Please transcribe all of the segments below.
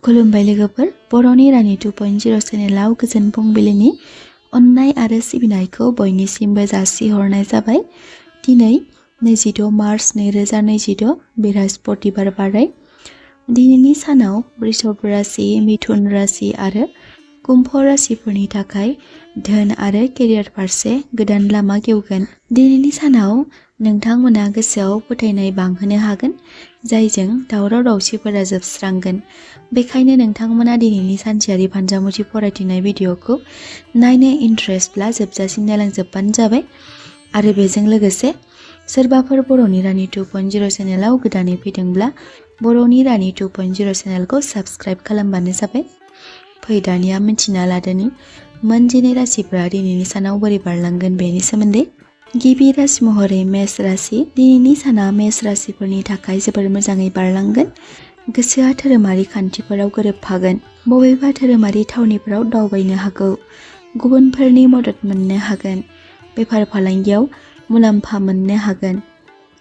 खुलुमबाय लोगोफोर, बर'नि रानि 2.0 चेनेलाव गोजोन फुंबिलिनि अननाय आरो सिबिनायखौ बयनिसिमबो जासिहरनाय जाबाय। दिनै 26 मार्च 2022 बृहस्पतिबार बाराय। दिनैनि सानाव वृषभ राशि, मिथुन राशि आरो कुम्भ राशिफोरनि थाखाय धोन आरो केरियार फारसे गोदान लामा गेवगोन। दिनैनि सानाव नोंथांमोना गोसोआव फोथायनाय बांहोनो हागोन, जायजों दावराव दावसिफोरा जोबस्रांगोन। बेखायनो नोंथांमोना दिनैनि सानसेयारि फानजामुथि फरायथिनाय भिडिअखौ नायनो इन्ट्रेस्टब्ला जोबजासिम नायलांजोबबानो जाबाय। आरो बेजों लोगोसे सोरबाफोर बर'नि रानि 2.0 चेनेलाव गोदानै फैदोंब्ला बर'नि रानि 2.0 चेनेलखौ साबस्क्राइब खालामबानो जाबाय। फै दानिया मिन्थिना लादोनि मोनजिनै राशिफोरा दिनैनि सानाव बोरै बारलांगोन बेनि सोमोन्दै। गिबि राशि महरै मेष राशि। दिनैनि साना मेष राशिफोरनि थाखाय जोबोर मोजाङै बारलांगोन। गोसोआ धोरोमारि खान्थिफोराव गोरोबफागोन। बबेबा धोरोमारि थावनिफोराव दावबायनो हागौ। गुबुनफोरनि मदद मोननो हागोन। बेफार फालांगियाव मुलाम्फा मोननो हागोन।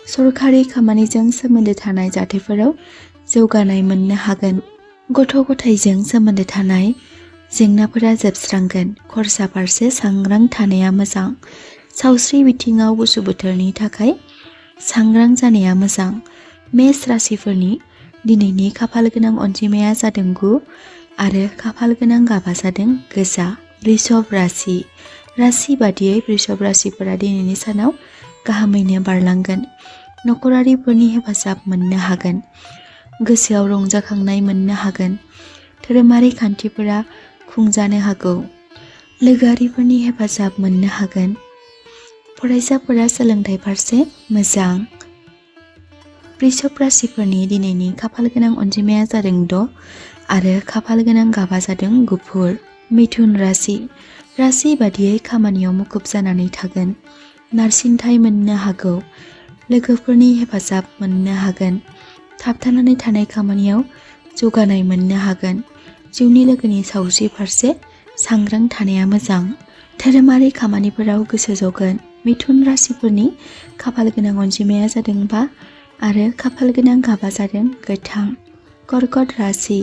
सरखारि खामानिजों सोमोन्दो थानाय जाथायफोराव जौगानाय मोननो हागोन। गथ' गथायजों सोमोन्दो थानाय जेंनाफोरा जोबस्रांगोन। खरसा फारसे सांग्रां थानाया मोजां। सावस्रि बिथिङाव गुसु बोथोरनि थाखाय सांग्रां जानाया मोजां। मेष राशिफोरनि दिनैनि खाफाल गोनां अनजिमाया जादों 9 आरो खाफाल गोनां गाबा जादों गोजा। वृषभ राशि। राशि बादियै वृषभ राशिफोरा दिनैनि सानाव गाहामैनो बारलांगोन। नखरारिफोरनि हेफाजाब मोननो हागोन। गोसोआव रंजाखांनाय मोननो हागोन। धोरोमारि खान्थिफोरा खुंजानो हागौ। लोगोआरिफोरनि हेफाजाब मोननो हागोन। फरायसाफोरा सोलोंथाइ फारसे मोजां। वृषभ राशिफोरनि दिनैनि खाफाल गोनां अनजिमाया जादों 6 आरो खाफाल गोनां गाबा जादों गुफुर। मिथुन राशि। राशि बादियै खामानियाव मुखुब जानानै थागोन। नारसिनथाय मोननो हागौ। लोगोफोरनि हेफाजाब मोननो हागोन। थाबथानानै थानाय खामानियाव जौगानाय मोननो हागोन। जिउनि लोगोनि सावस्रि फारसे सांग्रां थानाया मोजां। धोरोमारि खामानिफोराव गोसो जगोन। मिथुन राशिफोरनि खाफाल गोनां अनजिमाया जादों 5 आरो खाफाल गोनां गाबा जादों गोथां। कर्कट राशि।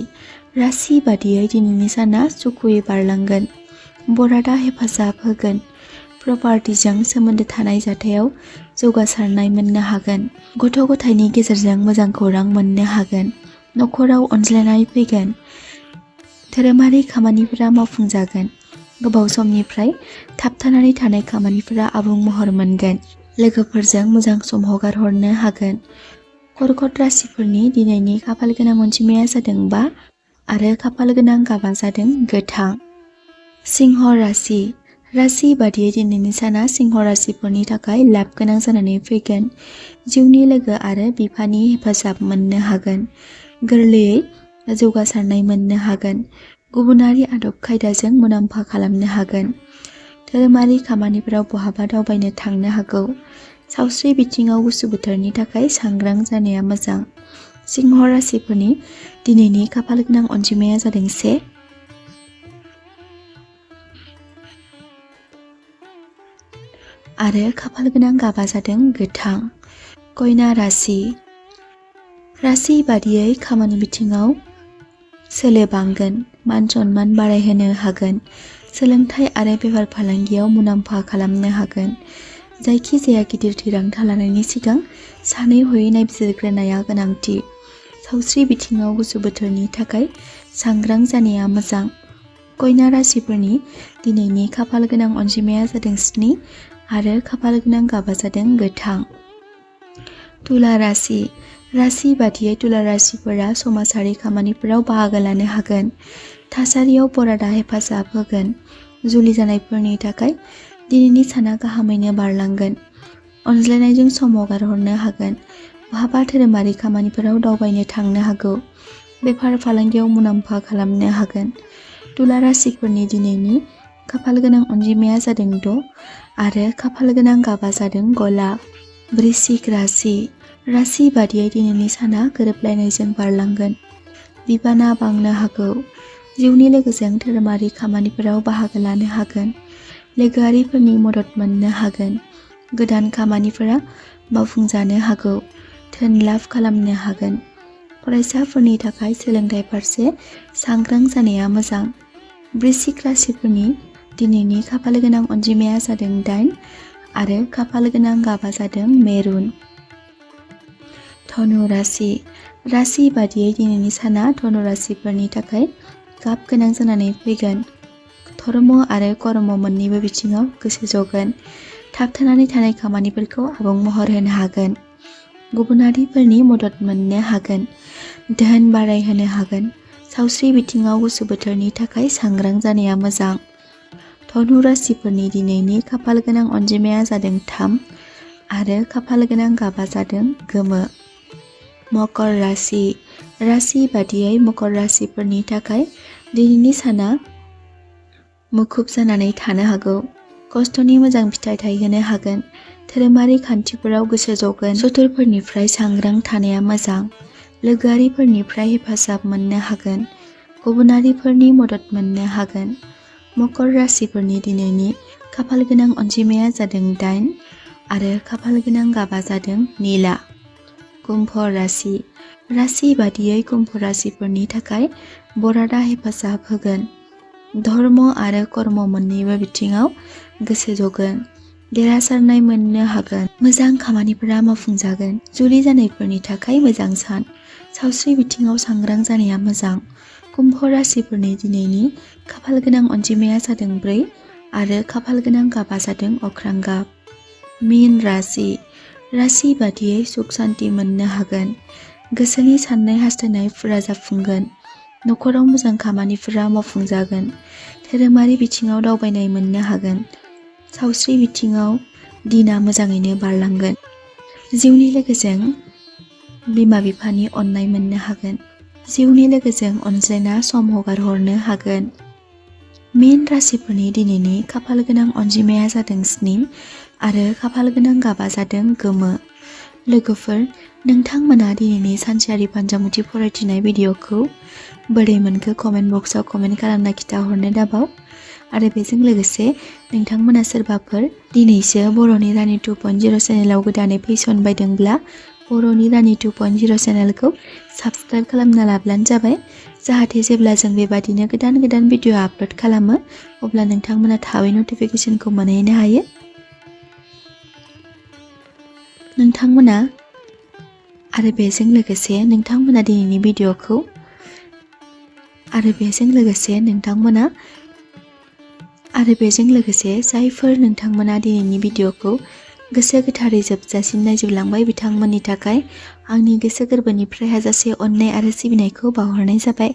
राशि बादियै दिनैनि साना सुखुयै बारलांगोन। बरादा हेफाजाब होगोन। प्रपार्टिजों सोमोन्दो थानाय जाथायाव जौगासारनाय मोननो हागोन। गथ' गथायनि गेजेरजों मोजां खौरां मोननो हागोन। नखराव अनज्लायनाय फैगोन। धोरोमारि खामानिफोरा मावफुंजागोन। गोबाव समनिफ्राय थाबथानानै थानाय खामानिफोरा आबुं महर मोनगोन। लोगोफोरजों मोजां सम हगारहरनो हागोन। कर्कट राशिफोरनि दिनैनि खाफाल गोनां अनजिमाया जादों 5 आरो खाफाल गोनां गाबा जादों गोथां। सिंह राशि। राशि बादियै दिनैनि साना सिंह राशिफोरनि थाखाय लाब गोनां जानानै फैगोन। जिउनि लोगो आरो बिफानि हेफाजाब मोननो हागोन। गोरलैयै जौगासारनाय मोननो हागोन। गुबुनारि आदब खायदाजों मुलाम्फा खालामनो हागोन। धोरोमारि खामानिफोराव बहाबा दावबायनो थांनो हागौ। सावस्रि बिथिङाव गुसु बोथोरनि थाखाय सांग्रां जानाया मोजां। सिंह राशिफोरनि दिनैनि खाफाल गोनां अनजिमाया जादों 1 आरो खाफाल गोनां गाबा जादों गोथां। कन्या राशि। राशि बादियै खामानि बिथिङाव सोलो बांगोन। मान सन्मान बारायहोनो हागोन। सोलोंथाइ आरो बेफार फालांगियाव मुलाम्फा खालामनो हागोन। जायखिजाया गिदिर थिरांथा लानायनि सिगां सानै हयै नायबिजिरग्रोनाया गोनांथि। सावस्रि बिथिङाव गुसु बोथोरनि थाखाय सांग्रां जानाया मोजां। कन्या राशिफोरनि दिनैनि खाफाल गोनां अनजिमाया जादों 7 आरो खाफाल गोनां गाबा जादों गोथां। तुला राशि। राशि बादियै तुला राशिफोरा समाजारि खामानिफोराव बाहागो लानो हागोन। थासारियाव बरादा हेफाजाब होगोन। जुलि जानायफोरनि थाखाय दिनैनि साना गाहामैनो बारलांगोन। अनज्लायनायजों सम हगारहरनो हागोन। बहाबा धोरोमारि खामानिफोराव दावबायनो थांनो हागौ। बेफार फालांगियाव मुलाम्फा खालामनो हागोन। तुला राशिफोरनि दिनैनि खाफाल गोनां अनजिमाया जादों 6 आरो खाफाल गोनां गाबा जादों गलाब। वृश्चिक राशि। राशि बादियै दिनैनि साना गोरोबलायनायजों बारलांगोन। बिबाना बांनो हागौ। जिउनि लोगोजों धोरोमारि खामानिफोराव बाहागो लानो हागोन। लोगोआरिफोरनि मदद मोननो हागोन। गोदान खामानिफोरा मावफुंजानो हागौ। धोन लाभ खालामनो हागोन। फरायसाफोरनि थाखाय सोलोंथाइ फारसे सांग्रां जानाया मोजां। वृश्चिक राशिफोरनि दिनैनि खाफाल गोनां अनजिमाया जादों 8 आरो खाफाल गोनां गाबा जादों मेरुन। धनु राशि राशि बादियै दिनैनि साना धनु राशिफोरनि थाखाय गाब गोनां जानानै फैगोन। धर्म आरो कर्म मोन्नैबो बिथिङाव गोसो जगोन। थाबथानानै थानाय खामानिफोरखौ आबुं महर होनो हागोन। गुबुनारिफोरनि मदद मोननो हागोन। धोन बारायहोनो हागोन। सावस्रि बिथिङाव गुसु बोथोरनि थाखाय सांग्रां जानाया मोजां। धनु राशिफोरनि दिनैनि खाफाल गोनां अनजिमाया जादों 3 आरो खाफाल गोनां गाबा जादों गोमो। मकर राशि राशि बादियै मकर राशिफोरनि थाखाय दिनैनि साना मुखुब जानानै थानो हागौ। खस्थ'नि मोजां फिथाइ थायहोनो हागोन। धोरोमारि खान्थिफोराव गोसो जगोन। सुथुरफोरनिफ्राय सांग्रां थानाया मोजां। लोगोआरिफोरनिफ्राय हेफाजाब मोननो हागोन। गुबुनारिफोरनि मदद मोननो हागोन। मकर राशिफोरनि दिनैनि खाफाल गोनां अनजिमाया जादों 8 आरो खाफाल गोनां गाबा जादों निला। कुम्भ राशि राशि बादियै कुम्भ राशिफोरनि थाखाय बरादा हेफाजाब होगोन। धर्म आरो कर्म मोन्नैबो बिथिङाव गोसो जगोन। देरहासारनाय मोननो हागोन। मोजां खामानिफोरा मावफुंजागोन। जुलि जानायफोरनि थाखाय मोजां सान। सावस्रि बिथिङाव सांग्रां जानाया मोजां। कुम्भ राशिफोरनि दिनैनि खाफाल गोनां अनजिमाया जादों 4 आरो खाफाल गोनां गाबा जादों अख्रां गाब। मीन राशि राशि बादियै सुख सान्ति मोननो हागोन। गोसोनि साननाय हास्थायनायफोरा जाफुंगोन। नखराव मोजां खामानिफोरा मावफुंजागोन। धोरोमारि बिथिङाव दावबायनाय मोननो हागोन। सावस्रि बिथिङाव दिना मोजाङैनो बारलांगोन। जिउनि लोगोजों बिमा बिफानि अननाय मोननो हागोन। जिउनि लोगोजों अनज्लायना सम हगारहरनो हागोन। मीन राशिफोरनि दिनैनि खाफाल गोनां अनजिमाया जादों 7 आरो खाफाल गोनां गाबा जादों गोमो। लोगोफोर, नोंथांमोना दिनैनि सानसेयारि फानजामुथि फरायथिनाय भिडिअखौ बोरै मोनखो कमेन्ट बक्सआव कमेन्ट खालामना खिथाहरनो दाबाव। आरो बेजों लोगोसे नोंथांमोना सोरबाफोर दिनैसो बर'नि रानि 2.0 चेनेलाव गोदानै फैसनबायदोंब्ला बर'नि रानि 2.0 चेनेलखौ साबस्क्राइब खालामना लाब्लानो जाबाय। जाहाथे जेब्ला जों बेबादिनो गोदान गोदान भिडिअ आपल'ड खालामो अब्ला नोंथांमोना थाबै नटिफिकेसनखौ मोनहैनो हायो। नोंथांमोना आरो बेजों लोगोसे नोंथांमोना दिनैनि भिडिअखौ आरो बेजों लोगोसे जायफोर नोंथांमोना दिनैनि भिडिअखौ गोसो गोथारै जोबजासिम नायजोबलांबाय बिथांमोननि थाखाय आंनि गोसो गोरबोनिफ्राय हाजासे अननाय आरो सिबिनायखौ बावहरनाय जाबाय।